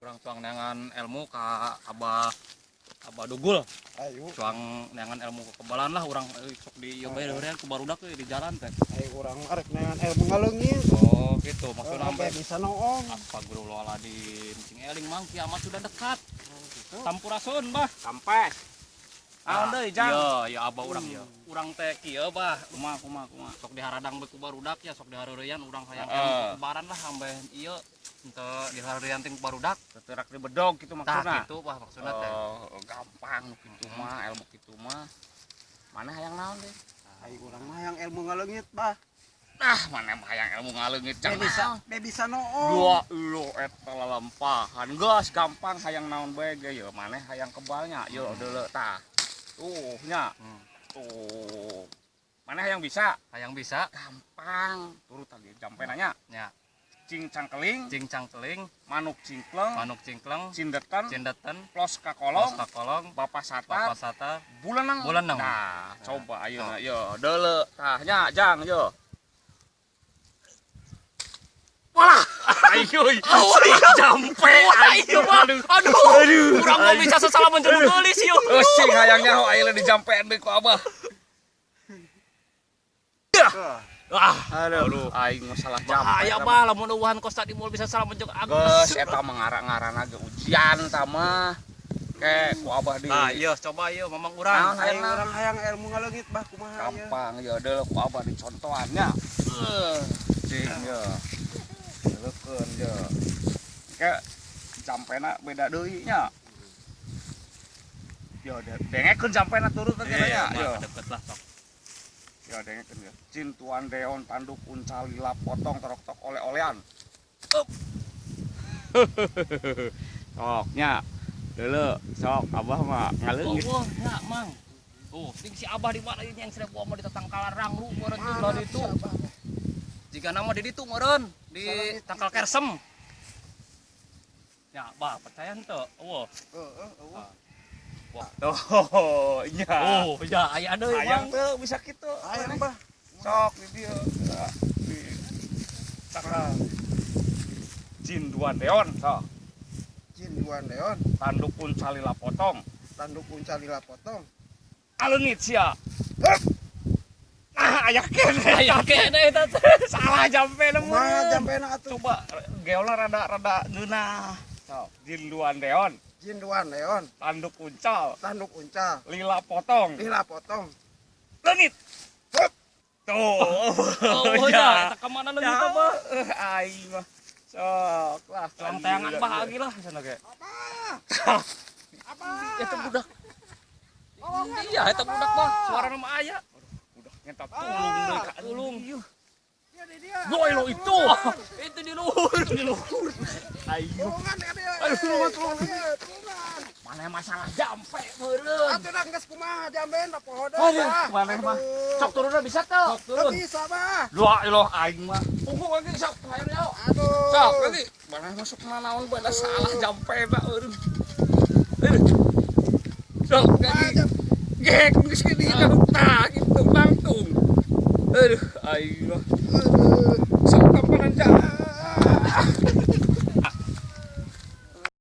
Urang cuang neangan ilmu ka Abah, Abah Dugul. Ayo. Cuang neangan ilmu kekebalan lah urang, sok di ieu bae heureun ku barudak euy di jalan teh. Ayo, urang arek neangan ilmu ngaleungit. Oh, gitu maksudna. Sampai bisa noong. Astagfirullahaladzim, cing eling, Mang, kiamat sudah dekat. Sampurasun, Bah. Sampai. Naon deui, Jang? Iya, ya Abah urang ya. Urang teh kieu, Bah. Kumaha, kumaha, kumaha? Sok diharadang bae ku barudak ya, sok dihareureyan urang hayang ilmu kekebalan lah sampe ieu henteu dihareureyan ting barudak. Teterak di bedog gitu Tah, maksudna. Kitu, Bah, maksudna teh. Oh, gampang nu kitu mah, ilmu kitu mah. Mana hayang naon deui? Ayo, urang mah hayang ilmu ngaleungit, Bah. Nah, mana mah hayang ilmu ngaleungit, Be Jang? bisa, be bisa noong. Dua lo eta lalampahan. Geus gampang, hayang naon bae ge ye, maneh hayang kebalnya. Yo deuleu tah. Tuh nya. Tuh. Maneh hayang bisa? Hayang bisa. Gampang. Turut tadi jampe nanya. Nya. Cing cangkeling, Cing cangkeling, manuk cingkleng, manuk cingkleng, cindeten, cindeten, plos kakolong, plos kakolong, bapak satar, bapak satar, bulanang. Bulanang. Nah, coba ayeuna yo deuleu tah nya, Jang, yo. Walah, ayo, jampe, ayo, aduh, Aduh, aduh, urang mau bisa salah menjadi geulis ieu. Oh, sing hayang nyaho ayeuna dijampean deui ku Abah. Ah, Aduh, aing mah salah jampe. Bahaya, Bah, lamun eueuhan kos tadi moal bisa salah menjeng Geus eta mah ngarang-ngarana ge ujian tah mah. Ke ku Abah di. Nah, iya coba ieu mamang Naon urang. Ayo, hayang naon? urang hayang ilmu ngaleungit, Bah, kumaha ieu? Gampang ya, deuleu ku Abah dicontohannya. Cing ya. Deleukeun ya. Ke jampena beda deui nya. Yo dengekeun jampena turut teh nya. Yo. Mah deket lah sok. Ya dengekeun ya. Cintuan deon tanduk uncal lila potong torok tok oleh-olean. Sok nya. Deuleu sok Abah mah ngaleungit. Oh, ya, Mang. Tuh, ting si Abah di mana ini yang seribu mah di tetangkalan rangru meureun Mana di ditu. si Abah? Jika nama di ditu meureun di tangkal kersem. Ya, Bah, percaya henteu? Eueuh. Heeh, eueuh. Tuh, nya. Oh, ya aya deui, Hayang Mang. teu bisa kitu. Hayang, Bah. Sok di dieu. Di Sakral. Jinduan deon sok. Jinduan deon, Tanduk uncal lila potong. Tanduk uncal lila potong. Aleungit sia. Ah, aya keneh. Aya keneh eta teh. Salah jampe Kumaha meureun. jampena atuh? Coba geolna rada-rada ngeunah. Sok, jinduan deon, Jinduan deon, tanduk uncal, tanduk uncal, lila potong. Lila potong. Leungit. Tuh. Oh, ya, eta ka mana leungit, Abah? Eh, aing mah. Sok lah. Cuang tayangan Bah lagi lah sana ge. Abah. Abah. Eta budak. Iya, eta budak, Bah. Suara nama aya. Udah ngentat tulung deui ka Tulung. Dia di dia. Doi lo itu. Itu di luhur, di luhur. Ayo. Tulungan dia dia. Aduh, tulungan, tulungan. Tulungan. Mana masalah jampe meureun. Atuh dah geus kumaha jamben da poho deui, Aduh, Bah. mana mah. Aduh. Sok turunna bisa teu? Sok turun. Teu bisa, Bah. Dua iloh aing mah. Punggung lagi sok hayang nyaho. Aduh. Sok lagi. Mana masuk naon bae da salah jampe da eureun. Aduh. Sok Ah, lagi. jam- Gek geus gini tah gitu langsung. Aduh, aing mah. Aduh. Sok kapanan jalan.